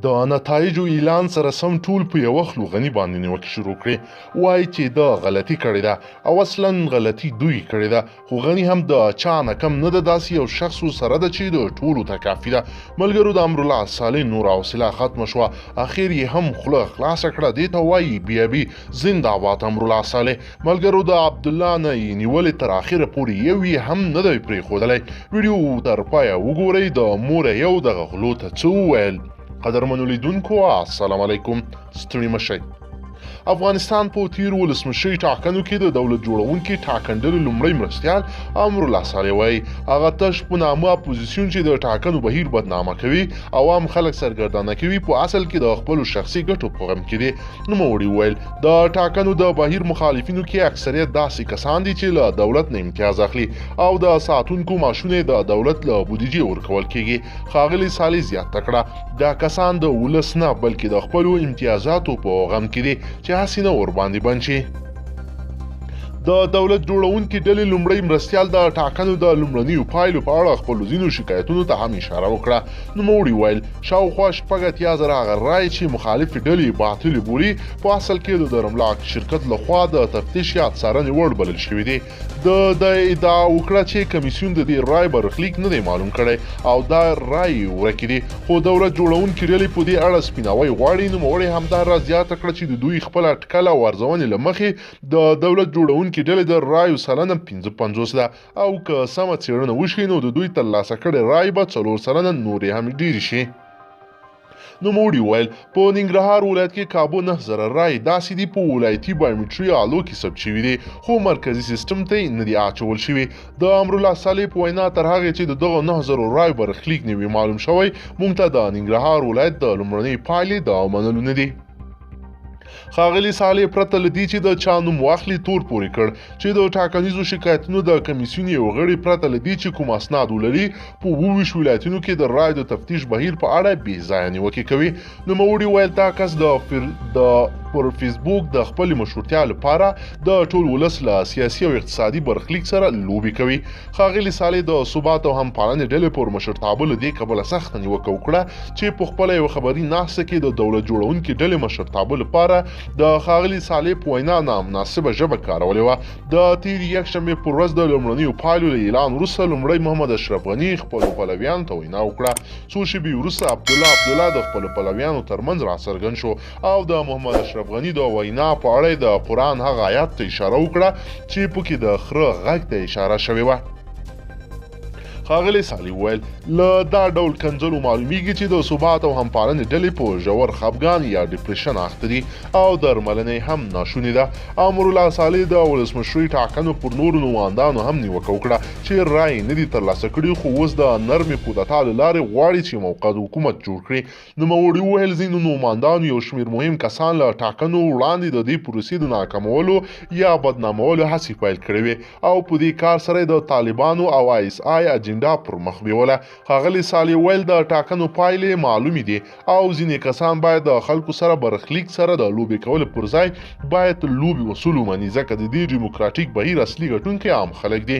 د نتایجو اعلان سره سم ټول په یوه خلو غني باندې نیوکې شروع کړې، وایي چې ده غلطي کړې ده او اصلا غلطي دوی کړې ده، خو غني هم د چا نه کم نه ده، داسې یو شخص سره ده چې د ټولو ته کافي ده. ملګرو د امرالله صالح نوره حوصله ختمه شوه، اخر یې هم خوله خلاصه کړه، دې ته وایي بیابي زنده آباد امرالله صالح. ملګرو د عبدالله نه یې نیولې تر اخره پورې یو یې هم نه دی پرېښودلی. ویډیو تر پایه وګورئ، د موره یو دغه غلو ته څه وویل. قدرمنو لیدونکو السلام علیکم، ستړي مه شئ. افغانستان په تیرو ولسمشرۍ ټاکنو کې د دولت جوړونکي ټاکنډلې لومړی مرستیال امرالله صالح وایي هغه تش په نامه اپوزیسیون چې د ټاکنو بهیر بدنامه کوي او عام خلک سرګردانه کوي په اصل کې د خپلو شخصي ګټو په غم کې دي. نوموړي وویل د ټاکنو د بهیر مخالفینو کې اکثریت داسې کسان دي چې له دولت نه امتیاز اخلي او د ساتونکو معاشونه د دولت له بودیجې ورکول کیږي. ښاغلي صالح زیاته کړه دا کسان د ولس نه بلکې د خپلو امتیازاتو په غم کې دي چې هسې نه ورباندې بند شي. د دولت جوړونکي ډلې لومړی مرستیال د ټاکنو د لومړنیو پایلو په اړه خپلو ځینو شکایتونو ته هم اشاره وکړه. نوموړي ویل شاوخوا 86,000 هغه رایې چې مخالفې ډلې باطلې بولي په اصل کې د درملاک شرکت لخوا د تفتیش یا څارنې وړ بلل شوي دي. ده ادعا وکړه چې کمیسیون د دې رای برخلیک نه دی معلوم کړی او دا رایې ورکې دي، خو دولت جوړونکي ډلې په دې اړه سپیناوی غواړي. نوموړي همداراز زیاته کړه چې د دوی خپل اټکل او ارزونې له مخې د دولت جوړونکي ډلې د رایو سلنه 55 ده او که سمه څېړنه وشي نو د دوی ترلاسه کړې رای به 4% نورې هم ډېرې شي. نوموړي وویل په ننګرهار ولایت کې کابو 9,000 رایې داسې دي په ولایتي بایومټري آلو کې ثبت شوي دي، خو مرکزي سیستم ته یې نه دي اچول شوي. د امرالله صالح په وینا تر هغې چې د دغو 9,000 رایو برخلیک نه وي معلوم شوی موږ ته د ننګرهار ولایت د لومړنۍ پایلې د منلو نه دي. ښاغلي صالح پرته له دې چې د چا نوم واخلي تور پورې کړ چې د ټاکنیزو شکایتونو د کمیسیون یو غړي پرته له دې چې کوم اسناد ولري په 27 ولایتونو کې د رایو د تفتیش بهیر په اړه بې ځایه نیوکې کوي. نوموړي ویل دا کس د پر فیسبوک د خپلې مشهورتیا لپاره د ټول ولس له سیاسي او اقتصادي برخلیک سره لوبې کوي. ښاغلي صالح د ثبات او همپالنې ډلې پر مشرتابه له دې کبله سخته نیوکه وکړه چې په خپله یوه خبري ناسته کې د دولت جوړونکي ډلې مشرتابه لپاره د ښاغلي صالح په وینا نامناسبه ژبه کارولې وه. د تېرې یکشنبې پر ورځ د لومړنیو پایلو له اعلان وروسته لومړی محمد اشرف غني خپلو پلویانو ته وینا وکړه. څو شېبې وروسته عبدالله عبدالله د خپلو پلویانو ترمنځ راڅرګند شو او د محمد اشرف غني د وینا په اړه د قرآن هغه آیات ته اشاره وکړه چې پکې د خره غږ ته اشاره شوې وه. ښاغلي صالح وویل له دا ډول کنځلو معلومیږي چې د ثبات او همپالنې ډلې په ژور خفګان یا ډیپریشن اخته دي او درملنه یې هم ناشونې ده. امرالله صالح د ولسمشرۍ ټاکنو پر نورو نوماندانو هم نیوکه وکړه چې رایې نه دي ترلاسه کړي، خو اوس د نرمې کودتا له لارې غواړي چې موقت حکومت جوړ کړي. نوموړي وویل ځینو نوماندانو یو شمېر مهم کسان له ټاکنو وړاندې د دې پروسې د ناکامولو یا بدنامولو هڅې پیل کړې وې او په دې کار سره د طالبانو او آی اس آی اجنډا پر مخ بیوله. ښاغلي صالح وویل د ټاکنو پایلې معلومې دي او ځینې کسان باید د خلکو سره برخلیک سره د لوبې کولو پر ځای باید لوبې اصول ومني، ځکه د دې ډیموکراټیک بهیر اصلي ګټونکي عام خلک دي.